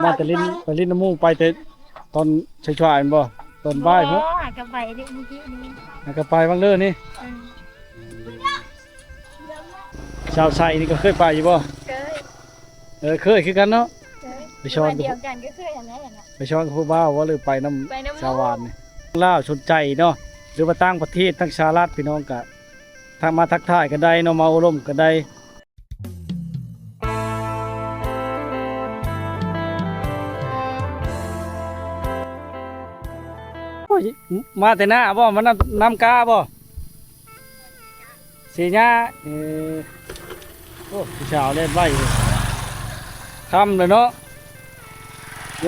ມາແຕ່ຫຼິ້ນ ໄປຫຼິ້ນນຳໝູ່ ໄປແຕ່ຕອນສາຍໆ ແມ່ນບໍ່? ຕອນບ່າຍພຸ້ນ? ບໍ່ ຫາກໍໄປເດ້ມື້ກີ້ນີ້ ຫາກໍໄປຫວ່າງເລີນີ້. ເອີ ສາວໄຊນີ້ກໍເຄີຍໄປຢູ່ບໍ່? ເຄີຍ. ເອີ ເຄີຍຄືກັນເນາະ. ເຄີຍ. ໄປຊ້ອນ ບ້ານດຽວກັນກໍເຄີຍຫັ້ນແຫຼະ. ໄປຊ້ອນກັບຜູ້ບ່າວບໍ່ ຫຼືໄປນຳ ໄປນຳໝູ່ ສາວຫວານນີ້? ລາວສົນໃຈເນາະ ຫຼືວ່າຕ່າງປະເທດ ທາງສະຫະລັດ ພີ່ນ້ອງກະທັກມາທັກທາຍກັນໄດ້ເນາະ ມາໂອ້ລົມກັນໄດ້. ໂອ້ຍ ມາແຕ່ນາບໍ່? ມານຳ ນຳກາບໍ່? ເສຍຫຍ້າ. ເອີ ໂອ້ ຜູ້ສາວແລ່ນໄວເລີຍ. ຄ່ຳແລ້ວເນາະ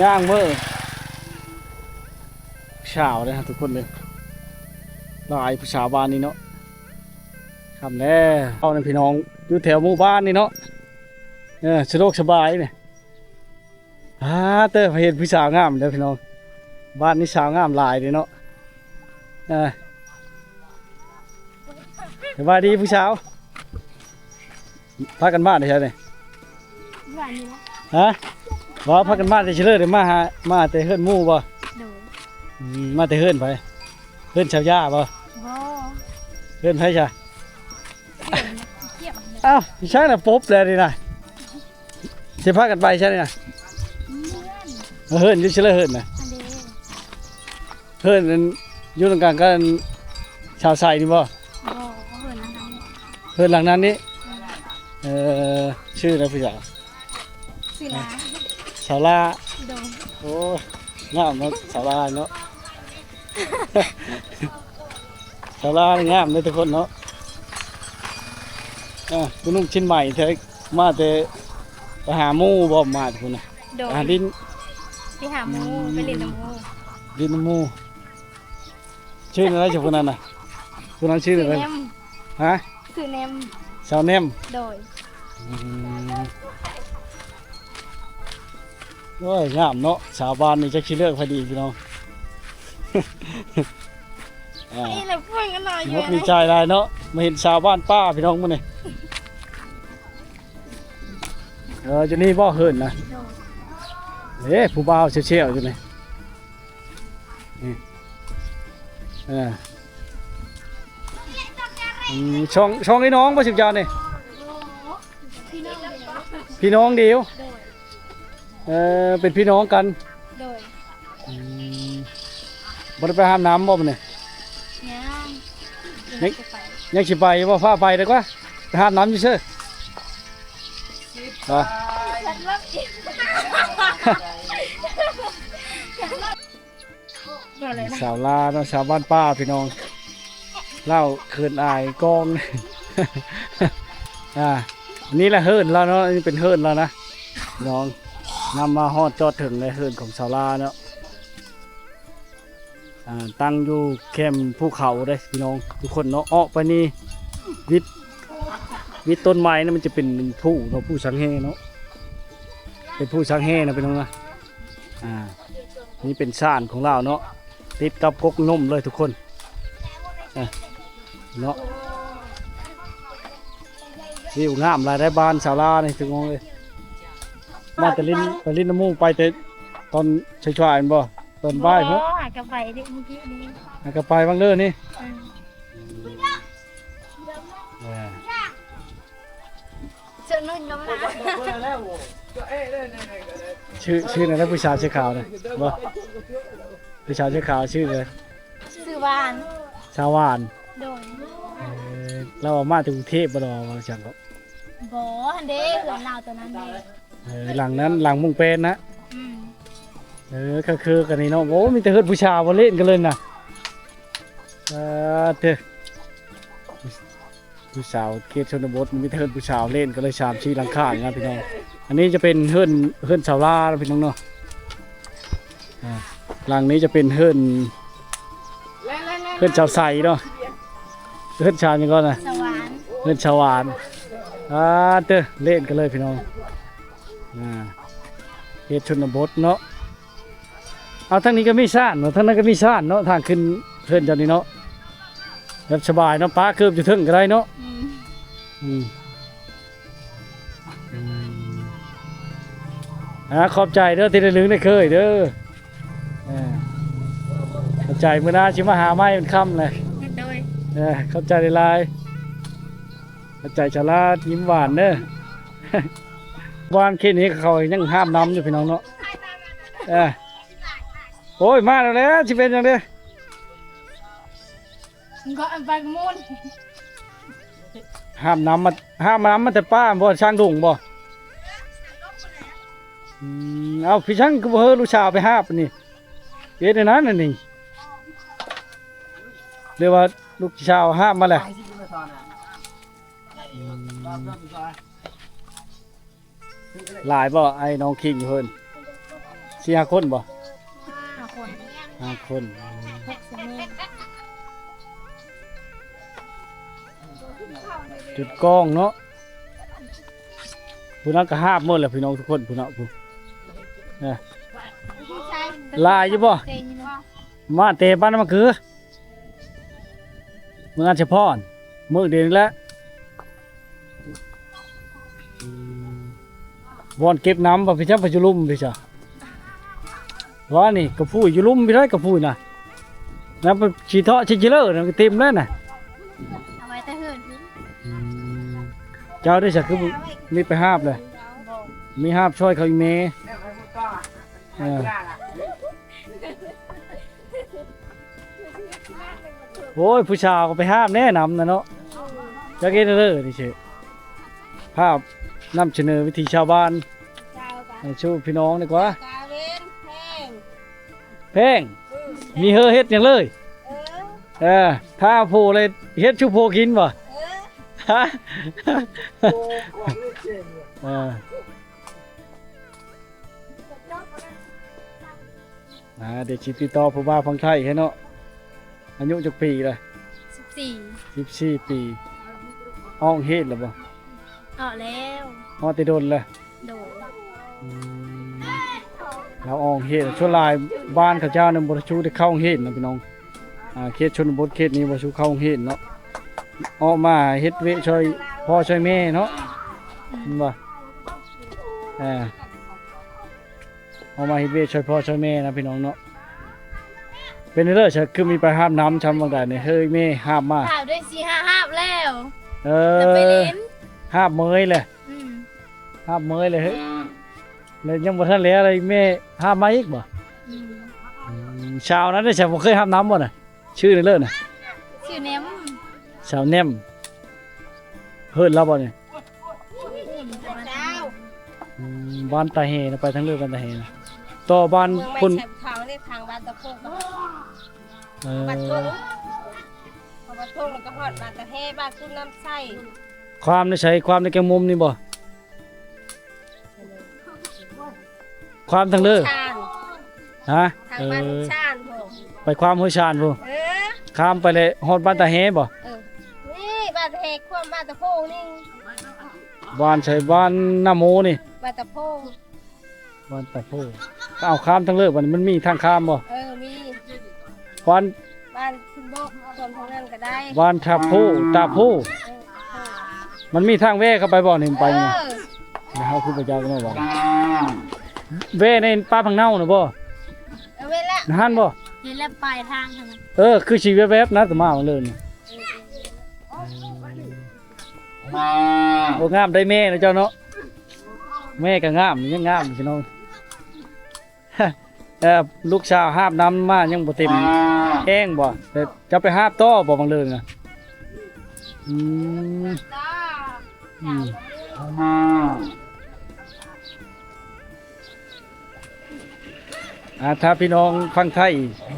ຍ່າງເມີ. ຜູ້ສາວເດ້ທຸກຄົນເດີ ຫຼາຍຜູ້ສາວບ້ານນີ້ເນາະ. ຄ່ຳແລ້ວ ເອົານຳພີ່ນ້ອງຢູ່ແຖວໝູ່ບ້ານນີ້ເນາະ. ເອີ ສະດວກສະບາຍນີ້. ອາ ເຕີ ເຫັນຜູ້ສາວງາມເດີພີ່ນ້ອງ. ບ້ານນີ້ສາວງາມຫຼາຍເດ້ເນາະ. ເອີ ສະບາຍດີຜູ້ສາວ. ພາກັນມາແຕ່ໃສນີ້? ບ້ານນີ້ແຫຼະ. ຮະ? ບໍ່ ພາກັນມາແຕ່ເຊີເລີ ໄດ້ມາຫາ ມາແຕ່ເຮືອນໝູ່ບໍ່? ໂດຍ. ອືມ ມາແຕ່ເຮືອນໃຜ? ເຮືອນສາວຢາບໍ່? ບໍ່. ເຮືອນໃຜຊະ? ເຮືອນກຽມ. ອ້າວ ຢູ່ໃສລະ ປົບແລ້ວນີ້ນະ. ຊິພາກັນໄປໃສນີ້ນະ? ເຮືອນ ເຮືອນຢູ່ໃສລະ ເຮືອນນະ? ອັນເດ ເຮືອນນັ້ນຢູ່ນຳກັນກັບສາວໃສນີ້ບໍ່? ບໍ່ ເຮືອນຫຼັງນັ້ນ. ເຮືອນຫຼັງນັ້ນນີ້? ເອີ ເອີ ຊື່ໃດຜູ້ສາວ? ຊື່ລາ ສາວລາ. ໂດຍ. ໂອ້ຍ ງາມເນາະ ສາວລາເນາະ. ສາວລານີ້ງາມເດ້ທຸກຄົນເນາະ. ອ່າ ຜູ້ນຸ່ງຊິ້ນໃໝ່ແທ້ ມາແຕ່ໄປຫາໝູ່ບໍ່? ມາແຕ່ພຸ້ນນະ. ໂດຍ. ຫາຫຼິ້ນ ໄປຫາໝູ່. ອືມ ໄປຫຼິ້ນນຳໝູ່ ຫຼິ້ນນຳໝູ່. ຊື່ແນວໃດ ຜູ້ນັ້ນນະ? ຜູ້ນັ້ນຊື່ແນວໃດ? ຊື່ແນມ. ຮະ? ຊື່ແນມ. ສາວແນມ. ໂດຍ. ອືມ ໂອ້ຍ ງາມເນາະ ສາວບ້ານນີ້ ຈັກຊິເລືອກໃຜດີພີ່ນ້ອງ. ອ່າ ນີ້ແຫຼະ ພວກກັນຫຼາຍຢູ່ ດີໃຈຫຼາຍເນາະ ມາເຫັນສາວບ້ານປ່າພີ່ນ້ອງມື້ນີ້. ເອີ ຢູ່ນີ້ບໍ່ເຮືອນນະ? ເດ້ ຜູ້ບ່າວແຊວໆຢູ່ນີ້. ນີ້ ເອີ ອືມ ຊ່ອງ ຊ່ອງໄອ້ນ້ອງບໍ່ ສິບຈານນີ້? ພີ່ນ້ອງດຽວ. ໂດຍ. ເອີ ເປັນພີ່ນ້ອງກັນ. ໂດຍ. ອືມ ບໍ່ໄດ້ໄປຫາບນ້ຳບໍ່ມື້ນີ້? ຍັງ. ຍັງ ຍັງຊິໄປບໍ່? ຟ້າວໄປດີກວ່າ ໄປຫາບນ້ຳຢູ່ເຊີ. ສາວລາວເນາະ ສາວບ້ານປ່າພີ່ນ້ອງ ລາວເຂີນອາຍກ້ອງ. ອ່າ ນີ້ແຫຼະເຮືອນລາວເນາະ ນີ້ເປັນເຮືອນລາວນະພີ່ນ້ອງ. ນຳມາຮອດຈອດເຖິງແລ້ວ ເຮືອນຂອງສາວລາວເນາະ. ອ່າ ຕັ້ງຢູ່ແຄມພູເຂົາເດ້ພີ່ນ້ອງທຸກຄົນເນາະ. ອອກໄປນີ້ ວິດ ວິດຕົ້ນໄມ້ນະ ມັນຈະເປັນພູເນາະ ພູສັງແຫເນາະ ເປັນພູສັງແຫນະພີ່ນ້ອງນະ. ອ່າ ນີ້ເປັນສານຂອງລາວເນາະ ຕິດກັບກົກນົມເລີຍທຸກຄົນ. ອ່າ ເນາະ ວິວງາມຫຼາຍໄດ໋ ບ້ານສາວລາວນີ້ທຸກຄົນເອີຍ. ມາແຕ່ຫຼິ້ນ ໄປຫຼິ້ນນຳໝູ່ ໄປແຕ່ຕອນສາຍໆ ແມ່ນບໍ່? ຕອນບ່າຍພຸ້ນ? ບໍ່ ຫາກໍໄປເດ້ມື້ກີ້ນີ້ ຫາກໍໄປຫວ່າງເລີນີ້. ເອີ ເອີ ເຊີນນຸ່ນກໍມາ. ຊື່ ຊື່ແນວໃດ ຜູ້ສາວເສື້ອຂາວນະ? ບໍ່ ຜູ້ສາວເສື້ອຂາວຊື່ແນວໃດ? ຊື່ຫວານ. ສາວຫວານ. ໂດຍ. ເອີ ລາວວ່າມາແຕ່ກຸງເທບບໍ່ ລາວວ່າຈັ່ງກໍ? ບໍ່ ຫັ້ນເດ້ ເຮືອນລາວຕົວນັ້ນເດ້. ເອີ ຫຼັງນັ້ນ ຫຼັງມຸງແປນນະ. ອືມ ເອີ ຄືກັນນີ້ເນາະ. ໂອ້ ມີແຕ່ເຮືອນຜູ້ສາວບໍ່ ເລ່ນກັນເລີຍນະ. ເອີ ເຕີ ຜູ້ສາວເຂດຊົນນະບົດ ມີແຕ່ເຮືອນຜູ້ສາວ ເລ່ນກັນເລີຍ ສາມສີ່ຫຼັງຄານີ້ນະພີ່ນ້ອງ. ອັນນີ້ຈະເປັນເຮືອນ ເຮືອນສາວລານະພີ່ນ້ອງເນາະ. ອ່າ ຫຼັງນີ້ຈະເປັນເຮືອນ ເຮືອນສາວໃສເນາະ ເຮືອນສາວຫຍັງກ່ອນນະ? ສະຫວານ. ເຮືອນສະຫວານ. ອ່າ ເຕີ ເລ່ນກັນເລີຍພີ່ນ້ອງ. ອ່າ ເຂດຊົນນະບົດເນາະ. ເອົາ ທາງນີ້ກໍມີສານເນາະ ທາງນັ້ນກໍມີສານເນາະ ທາງຂຶ້ນເຮືອນເຈົ້ານີ້ເນາະ. ແບບສະບາຍເນາະ ປາເກີບຢູ່ເທິງກໍໄດ້ເນາະ. ອືມ ອືມ ອືມ. ອ່າ ຂອບໃຈເດີ ທີ່ໄດ້ລຶ້ງໄດ້ເຄີຍເດີ. ເອີ ຂອບໃຈ ມື້ໜ້າຊິມາຫາໃໝ່ ມັນຄ່ຳແລ້ວ. ໂດຍ ເອີ ຂອບໃຈຫຼາຍໆ. ຂອບໃຈສາລາ ຍິ້ມຫວານເດີ. ບ້ານເຂດນີ້ເຂົາຍັງຫາບນ້ຳຢູ່ ພີ່ນ້ອງເນາະ. ເອີ ໂອ້ຍ ມາແລ້ວແຫຼະ ຊິເປັນຫຍັງເດ້. ກໍອັນໄປກະມູນ ຫາບນ້ຳມາ ຫາບນ້ຳມາແຕ່ປ່າບໍ່ ຊ້າງດົງບໍ່? ອືມ ເອົາ ພີ່ຊ້າງຄືບໍ່ເຮີລູກສາວໄປຫາບນີ້ ເຮັດແນວນັ້ນອັນນີ້ ຫຼືວ່າລູກສາວຫາບມາແລ້ວ? ອືມ. ຫຼາຍບໍ່ ອ້າຍນ້ອງຄິງຢູ່ເພິ່ນ? ສີ່ຫ້າຄົນບໍ່? ຫ້າຄົນ ຫ້າຄົນ. ຫົກສິບເມດ ຈຸດກ້ອງເນາະ. ຜູ້ນັ້ນກໍຫາບໝົດແລ້ວ ພີ່ນ້ອງທຸກຄົນ ຜູ້ເນາະ ຜູ້ ເອີ ຫຼາຍຢູ່ບໍ່? ມາແຕ່ບ້ານມະເກືອ ເມືອງອັນຊະພອນ ມື້ດຽວນີ້ແຫຼະ. ບ່ອນເກັບນ້ຳ ວ່າໄປຈັກໄປຢູ່ລຸ່ມພີ້ຊະ ວ່ານີ້ກະພຸ້ຍຢູ່ລຸ່ມພີ້ໄດ໋ ກະພຸ້ຍນະ ນ້ຳຊິເທາະຊິຈິເລີນະ ເຕັມແລ້ວນະ ເອົາໄວ້ແຕ່ເຮືອນ. ອືມ ເຈົ້າໄດ້ສະ ຄືມີໄປຫາບເລີຍ? ບໍ່ ມີຫາບຊ່ອຍເຂົາອີ່ແມ່. ເອີ ໂອ້ຍ ຜູ້ສາວກໍໄປຫາບແດ່ນ້ຳນະເນາະ ຈັກເຮັດເລີຍນີ້ຊິ ພາບນຳສະເໜີວິຖີຊາວບ້ານ ເຈົ້າ ໃຫ້ສູ່ພີ່ນ້ອງດີກວ່າ. ກາເວັນແພງ ແພງ ອືມ ມີເຮີເຮັດຫຍັງເລີຍ? ເອີ ເອີ ຖ້າໂພເລີຍເຮັດສູ່ໂພກິນບໍ່? ເອີ ຮະ ໂອ້ ເອີ. ອ່າ ດຽວຊິຕິດຕໍ່ຜູ້ບ່າວຝັ່ງໄທໃຫ້ເນາະ. ອາຍຸຈັກປີລະ? ສິບສີ່ ສິບສີ່ປີ. ອອກໂຮງຮຽນລະບໍ່? ອອກແລ້ວ. ອອກແຕ່ດົນລະ? ໂດຍ. ອືມ ລາວອອກໂຮງຮຽນ ສ່ວນຫຼາຍບ້ານເຂົາເຈົ້ານັ້ນບໍ່ໄດ້ຊູໄດ້ເຂົ້າໂຮງຮຽນນະພີ່ນ້ອງ. ອ່າ ເຂດຊົນນະບົດເຂດນີ້ບໍ່ສູ່ເຂົ້າໂຮງຮຽນເນາະ ອອກມາເຮັດວຽກຊ່ອຍພໍ່ຊ່ອຍແມ່ເນາະ ອືມ ແມ່ນບໍ່? ອ່າ ອອກມາເຮັດວຽກຊ່ອຍພໍ່ຊ່ອຍແມ່ນະພີ່ນ້ອງເນາະ. ເປັນເດີ ຄືມີໄປຫາບນ້ຳຊ່ຳບາງໃດນີ້ ເຮີຍແມ່ຫາບມາ ຫາບໄດ້ສີ່ຫ້າຫາບແລ້ວ. ເອີ ແລ້ວໄປຫຼິ້ນ ຫາບເມີຍແຫຼະ. ອືມ ຫາບເມີຍເລີຍເຮີ້ຍ ແລ້ວຍັງບໍ່ທັນແລ້ວເລີຍ ແມ່ຫາບມາອີກບໍ່? ອືມ ອືມ ສາວນັ້ນເດ ສາວບໍ່ເຄີຍຫາບນ້ຳບໍ່ນະ? ຊື່ນີ້ເລີຍນະ ຊື່ແນມ ສາວແນມ. ເຮີ້ນລາວບໍ່ນີ້? ອືມ ບ້ານຕາແຮນະ ໄປທາງເລີຍ ບ້ານຕາແຮນະ ຕໍ່ບ້ານພຸ້ນ ເມືອງໃໝ່ໄຊທາງເດ້ ທາງບ້ານຕາໂພກ ເອີ ບ້ານທົ່ງ ເຂົ້າບ້ານທົ່ງແລ້ວກໍຮອດບ້ານຕາແຮ ບ້ານກຸນນ້ຳໃສ. ຄວາມໃນໃສ? ຄວາມໃນແກງມຸມນີ້ບໍ່? ຄວາມທາງເລີ ຊານ ຮະ? ທາງ ເອີ ບ້ານຊານພຸ້ນ ໄປຄວາມຫ້ວຍຊານພຸ້ນ. ເອີ ຂ້າມໄປແລ້ວຮອດບ້ານຕາແຮບໍ່? ເອີ ນີ້ບ້ານຕາແຮ ຄວາມບ້ານຕາໂພນີ້. ບ້ານໃສ? ບ້ານນາໂມນີ້ ບ້ານຕາໂພ ບ້ານຕາໂພ. ເອົາ ຂ້າມທາງເລີ ມັນ ມັນມີທາງຂ້າມບໍ່? ເອີ ມີ ບ້ານ ບ້ານພຸ້ນບໍ ເຂົ້າທາງນັ້ນກໍໄດ້ ບ້ານທ່າໂພ ຕາໂພ. ເອີ ມັນມີທາງແວ່ເຂົ້າໄປບໍ່ນີ້? ມັນໄປ ເອີ ນີ້ ເຮົາຄືບໍ່ຈັກເນາະວ່າ ແວ່ໃນປ່າຜັກເນົານະບໍ່? ເອີ ແມ່ນແຫຼະ ຫັ້ນບໍ່? ເຫັນແລ້ວ ປາຍທາງຫັ້ນນະ. ເອີ ຄືຊິແວບໆນະ ຕາມາເລີຍນີ້. ໂອ້ ງາມໄດ໋ແມ່ນະເຈົ້າເນາະ ແມ່ກໍງາມ ຍັງງາມພີ່ນ້ອງ. ເອີ ລູກສາວຫາບນ້ຳມາຍັງບໍ່ເຕັມແອ່ງບໍ່? ແຕ່ເຈົ້າໄປຫາບຕໍ່ບໍ່ບາງເລີນນະ? ອືມ ອືມ ອ່າ ຖ້າພີ່ນ້ອງຝັ່ງໄທ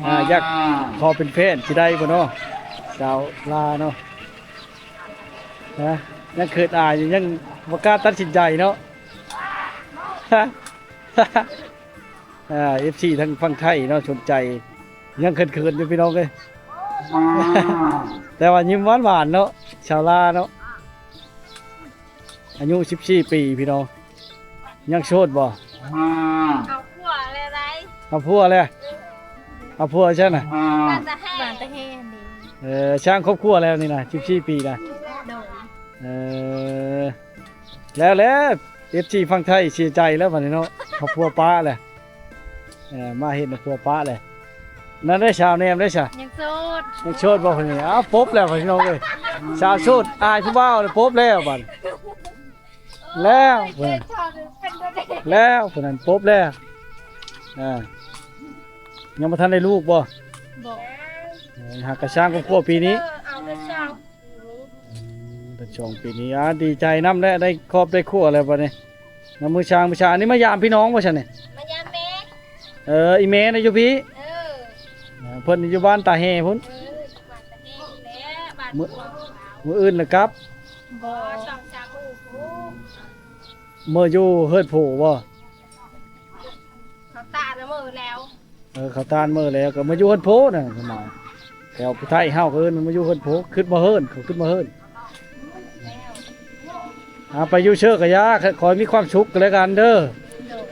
ອ່າ ຢາກຂໍເປັນແຟນຊິໄດ້ບໍ່ເນາະ? ສາວລາວເນາະ ຮະ ຍັງເຂີນອາຍຢູ່ ຍັງບໍ່ກ້າຕັດສິນໃຈເນາະ. ອ່າ ເອັຟຊີ ທາງຝັ່ງໄທເນາະ ສົນໃຈ ຍັງເຂີນໆຢູ່ພີ່ນ້ອງເອີຍ ແຕ່ວ່າຍິ້ມຫວານໆເນາະ ສາວລາເນາະ. ອາຍຸສິບສີ່ປີພີ່ນ້ອງ ຍັງໂສດບໍ່? ເອົາຜົວແລ້ວໄດ໋ ເອົາຜົວແລ້ວ ເອົາຜົວຊັ້ນນະ ບ້ານຕາແຮນເດ. ເອີ ສ້າງຄອບຄົວແລ້ວນີ້ນະ ສິບສີ່ປີນະ. ໂດຍ. ເອີ ແລ້ວແຫຼະ ເອັຟຊີຝັ່ງໄທເສຍໃຈແລ້ວບັດນີ້ເນາະ ເຂົາຜົວປະແຫຼະ. ເອີ ມາເຮັດໃຫ້ຜົວປະແຫຼະ. ນັ້ນໄດ້ສາວແນມໄດ້ຊະ ຍັງໂສດ ຍັງໂສດບໍ່ຄົນນີ້? ອ້າວ ປົບແລ້ວພີ່ນ້ອງເອີຍ ສາວໂສດອາຍຜູ້ບ່າວ ປົບແລ້ວບັດ ແລ້ວ ແລ້ວຜູ້ນັ້ນປົບແລ້ວ. ອ່າ ຍັງບໍ່ທັນໄດ້ລູກບໍ່? ບໍ່. ເອີ ຫາກະສ້າງຄອບຄົວປີນີ້ ເອີ ເອົາແຕ່ສາວ ອືມ ເປັນຊ່ວງປີນີ້ ອ່າ ດີໃຈນຳແຫຼະ ໄດ້ຄອບໄດ້ຄົວແລ້ວບັດນີ້. ນຳມື້ຊ້າງ ມື້ຊ້າງ ອັນນີ້ມາຢາມພີ່ນ້ອງບໍ່ຊັ້ນນີ້? ມາຢາມແມ່ ເອີ ອີແມ່ນະຢູ່ພີ້ ເອີ ເອີ ເພິ່ນຢູ່ບ້ານຕາແຮ່ພຸ້ນ ເອີ ຢູ່ບ້ານຕາແຮ່ນີ້ແຫຼະ ບ້ານ ມື້ ມື້ອື່ນລະກັບ ບໍ່ ສອງສາມມື້ພຸ້ນ ເມືອຢູ່ເຮືອນໂພບໍ່? ເຂົາຕານະເມືອແລ້ວ ເອີ ເຂົາຕານເມືອແລ້ວ ກໍມາຢູ່ເຮືອນໂພນະ ແຖວຜູ້ໄທເຮົາກໍເອີ້ນມາຢູ່ເຮືອນໂພ ຂຶ້ນມາເຮືອນ ເຂົາຂຶ້ນມາເຮືອນ. ອ່າ ໄປຢູ່ເຊີກະຢ່າ ຂໍໃຫ້ມີຄວາມສຸກກັນແລະກັນເດີ. ໂດຍ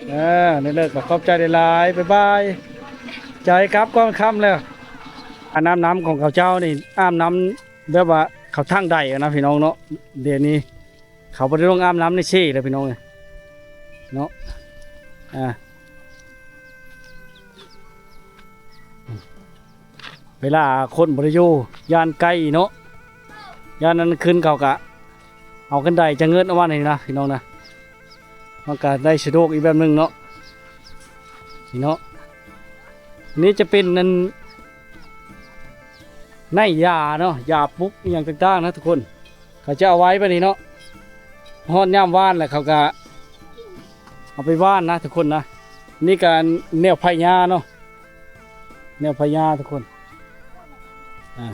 ເອີ ນັ້ນແຫຼະ ກໍຂອບໃຈຫຼາຍໆ ບາຍບາຍ. ໃຈກັບກ່ອນຄ່ຳແລ້ວ. ອາບນ້ຳຂອງເຂົາເຈົ້ານີ້ ອາບນ້ຳແບບວ່າເຂົາຖັງໄດ້ນະພີ່ນ້ອງເນາະ ດຽວນີ້ ເຂົາບໍ່ໄດ້ລົງອາບນ້ຳໃນເຊແລ້ວພີ່ນ້ອງເອີຍເນາະ. ອ່າ ເວລາຄົນບໍ່ໄດ້ຢູ່ ຢ້ານໄກ່ເນາະ ຢ້ານນັ້ນຄືນເຂົາກະເອົາຄັນໄດຈະເງິດເອົາມານີ້ນະພີ່ນ້ອງນະ ມັນກະໄດ້ສະດວກອີກແບບໜຶ່ງເນາະ ນີ້ເນາະ. ນີ້ຈະເປັນອັນ ໃນຢາເນາະ ຢາປຸກອີ່ຫຍັງຕ່າງໆນະທຸກຄົນ ເຂົາຈະເອົາໄວ້ແບບນີ້ເນາະ ຮອດຍາມຫວ່ານແລ້ວເຂົາກະເອົາໄປຫວ່ານນະທຸກຄົນນະ. ນີ້ກະແນວໄຜ່ຫຍ້າເນາະ ແນວໄຜ່ຫຍ້າທຸກຄົນ ອ່າ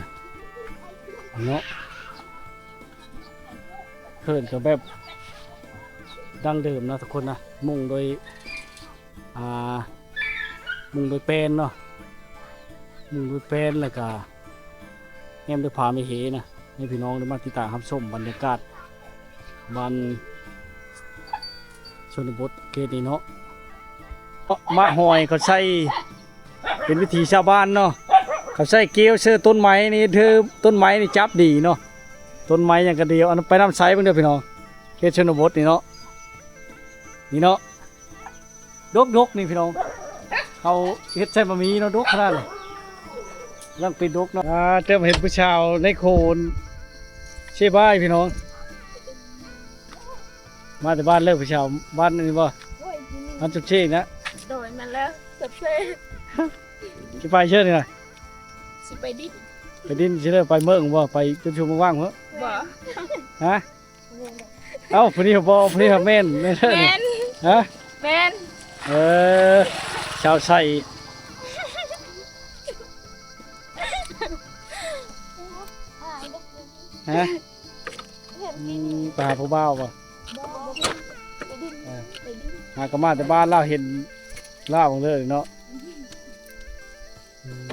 ເນາະ. ເຮືອນກໍແບບດັ້ງເດີມນະທຸກຄົນນະ ມຸງໂດຍ ອ່າ ມຸງໂດຍແປ້ນເນາະ ມຸງໂດຍແປ້ນ ແລ້ວກະແອ້ມດ້ວຍຜ້າໄມ້ເຮນະ ໃຫ້ພີ່ນ້ອງໄດ້ມາຕິດຕາມຮັບຊົມບັນຍາກາດບ້ານຊົນນະບົດເຂດນີ້ເນາະ. ໝາກຫອຍເຂົາໃສ່ ເປັນວິຖີຊາວບ້ານເນາະ ເຂົາໃສ່ກ້ຽວເຊີຕົ້ນໄມ້ນີ້ ເທີຕົ້ນໄມ້ນີ້ຈັບດີເນາະ ຕົ້ນໄມ້ຫຍັງກະດີ. ອັນໄປນ້ຳໃສເບິ່ງເດີພີ່ນ້ອງ ເຂດຊົນນະບົດນີ້ເນາະ ນີ້ເນາະ ດົກໆ ນີ້ພີ່ນ້ອງ ເຂົາເຮັດໃສ່ບະໝີ່ເນາະ ດົກຂະໜາດນີ້ ກຳລັງເປັນດົກເນາະ. ອ່າ ແຕ່ມາເຫັນຜູ້ສາວໃນໂຂນເຊບາຍພີ່ນ້ອງ ມາແຕ່ບ້ານເລີຍ ຜູ້ສາວບ້ານນີ້ບໍ່? ໂດຍ ບ້ານຈົບເຊນະ ໂດຍ ແມ່ນແລ້ວ ຈົບເຊ. ຊິໄປເຊີນີ້ນະ? ຊິໄປດິນ ໄປດິນຊິເລີຍ ໄປເມືອງບໍ່? ໄປຈົນຊຸມວ່າງເໝີ? ບໍ່ ຮະ? ເອົ້າ ຜູ້ນີ້ບໍ່ ຜູ້ນີ້ແມ່ນ ແມ່ນເດີນີ້ ແມ່ນ ຮະ? ແມ່ນ ເອີ ຊາວໄຊ ຮະ? ອືມ ໄປຫາຜູ້ບ່າວບໍ່? ບໍ່ ໄປດິນ ເອີ ໄປດິນ ຫາກໍມາແຕ່ບ້ານລາວ ເຫັນລາວເລີຍເນາະ. ອືມ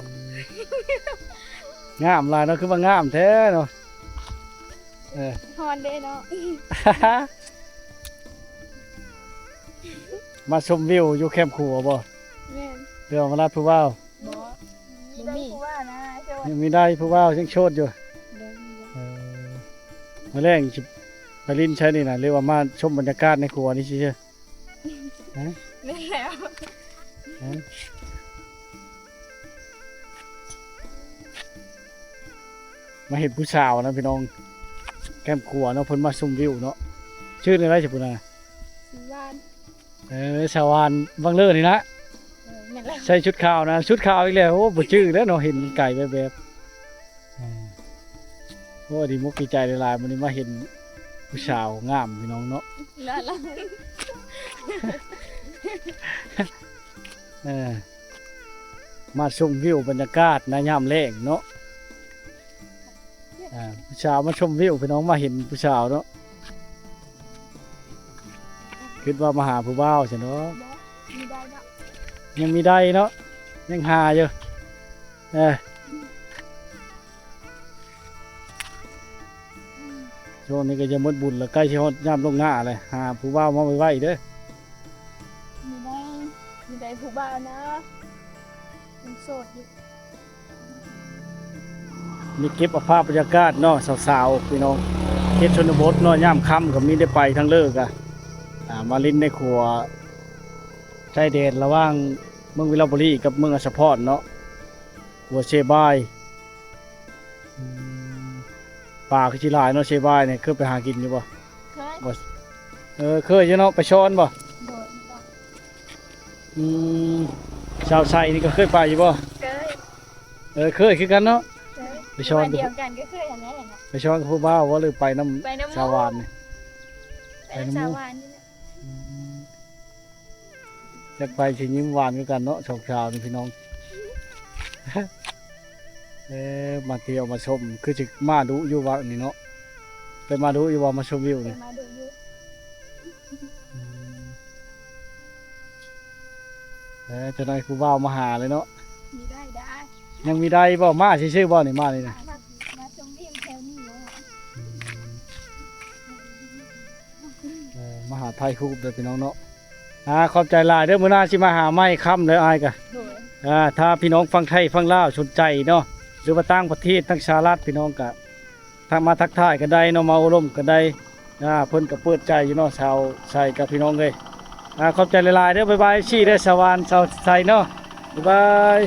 ງາມຫຼາຍເນາະ ຄືວ່າງາມແທ້ເນາະ. ເອີ ຮ້ອນເດ້ເນາະ ມາຊົມວິວຢູ່ແຄມຂົວບໍ່? ແມ່ນ ຫຼືວ່າມາລາດຜູ້ບ່າວ? ບໍ່ ບໍ່ມີ ຍັງມີໄດ້ຜູ້ບ່າວ ຍັງໂສດຢູ່. ໂດຍ ເອີ ມື້ແລງຊິໄປຫຼິ້ນໃສນີ້ນະ ຫຼືວ່າມາຊົມບັນຍາກາດໃນຂົວນີ້ຊື່ໆ? ຮະ? ແມ່ນແລ້ວ ຮະ? ມາເຫັນຜູ້ສາວນະພີ່ນ້ອງ ແຄມຂົວເນາະ ເພິ່ນມາຊົມວິວເນາະ. ຊື່ແນວໃດຊະພຸ້ນນະ? ສາວຫວານ ເອີ ສາວຫວານ ວັງເລີນີ້ນະ. ເອີ ແມ່ນແລ້ວ ໃສ່ຊຸດຂາວນະ ຊຸດຂາວອີກແລ້ວ. ໂອ້ ບໍ່ຈື່ແລ້ວເນາະ ເຫັນໄກແວບໆ. ເອີ ໂອ້ ດີມົກດີໃຈຫຼາຍໆ ມື້ນີ້ມາເຫັນຜູ້ສາວງາມພີ່ນ້ອງເນາະ. ເອີ ມາຊົມວິວບັນຍາກາດໃນຍາມແລງເນາະ. ອ່າ ຜູ້ສາວມາຊົມວິວ ພີ່ນ້ອງມາເຫັນຜູ້ສາວເນາະ. ຄິດວ່າມາຫາຜູ້ບ່າວຊັ້ນເນາະ. ບໍ່ ມີໄດ້ເນາະ ຍັງມີໄດ້ເນາະ ຍັງຫາຢູ່. ເອີ ຊ່ວງນີ້ກໍຈະໝົດບຸນແລ້ວ ໃກ້ຊິຮອດຍາມລົງໜ້າແລ້ວ ຫາຜູ້ບ່າວມາໄວໆເດີ. ມີໄດ້ ມີໄດ້ຜູ້ບ່າວນະ ຍັງໂສດຢູ່. ນີ້ເກັບເອົາພາບບັນຍາກາດເນາະ ສາວໆ ພີ່ນ້ອງ ເຂດຊົນນະບົດເນາະ ຍາມຄ່ຳກໍມີໄດ້ໄປທາງເລີກະ. ອ່າ ມາຫຼິ້ນໃນຂົວຊາຍແດນລະຫວ່າງເມືອງວິລະບູລີກັບເມືອງອັດສະພອນເນາະ ຂົວເຊບາຍ. ອືມ ປາຄືຊິຫຼາຍເນາະ ເຊບາຍນີ້. ເຄີຍໄປຫາກິນຢູ່ບໍ່? ເຄີຍ. ບໍ່ ເອີ ເຄີຍຢູ່ເນາະ. ໄປຊ້ອນບໍ່? ໂດຍ. ອືມ ສາວໄຊນີ້ກໍເຄີຍໄປຢູ່ບໍ່? ເຄີຍ. ເອີ ເຄີຍຄືກັນເນາະ. ເຄີຍ. ໄປຊ້ອນ ບ້ານດຽວກັນກໍເຄີຍຫັ້ນແຫຼະເນາະ. ໄປຊ້ອນກັບຜູ້ບ່າວບໍ່ ຫຼືໄປນຳ ໄປນຳໝູ່ ສາວຫວານນີ້? ໄປນຳ ໄປນຳໝູ່ ສາວຫວານນີ້ແຫຼະ. ອືມ ຈັກໃຜຊິຍິ້ມຫວານຄືກັນເນາະ ສອງສາວນີ້ພີ່ນ້ອງ. ເອີ ມາທ່ຽວມາຊົມ ຄືຊິມາດຸຢູ່ວະນີ້ເນາະ. ໄດ້ມາດຸຢູ່ບໍ່ ມາຊົມວິວນີ້? ໄດ້ມາດຸຢູ່. ອືມ ເອີ ເຈົ້ານາຍຜູ້ບ່າວມາຫາເລີຍເນາະ. ມີໄດ້ ໄດ້. ຍັງມີໄດ້ບໍ່? ມາຊື່ໆບໍ່ນີ້ ມານີ້ນະ? ມາ ມາຊົມວິວແຖວນີ້. ອືມ ເອີ ມາຫາຖ່າຍຮູບເດີພີ່ນ້ອງເນາະ. ອ່າ ຂອບໃຈຫຼາຍເດີ ມື້ໜ້າຊິມາຫາໃໝ່ຄ່ຳເດີອ້າຍກະ. ໂດຍ. ອ່າ ຖ້າພີ່ນ້ອງຝັ່ງໄທຝັ່ງລາວສົນໃຈເນາະ ຫຼືວ່າຕ່າງປະເທດ ທາງສະຫະລັດ ພີ່ນ້ອງກະທັກມາທັກທາຍກັນໄດ້ເນາະ ມາໂອ້ລົມກັນໄດ້. ອ່າ ເພິ່ນກໍເປີດໃຈຢູ່ເນາະ ສາວໄຊກັບພີ່ນ້ອງເອີຍ. ອ່າ ຂອບໃຈຫຼາຍໆເດີ ບາຍບາຍ ເອັຟຊີເດີ ສາວຫວານ ສາວໄຊເນາະ ບາຍບາຍ.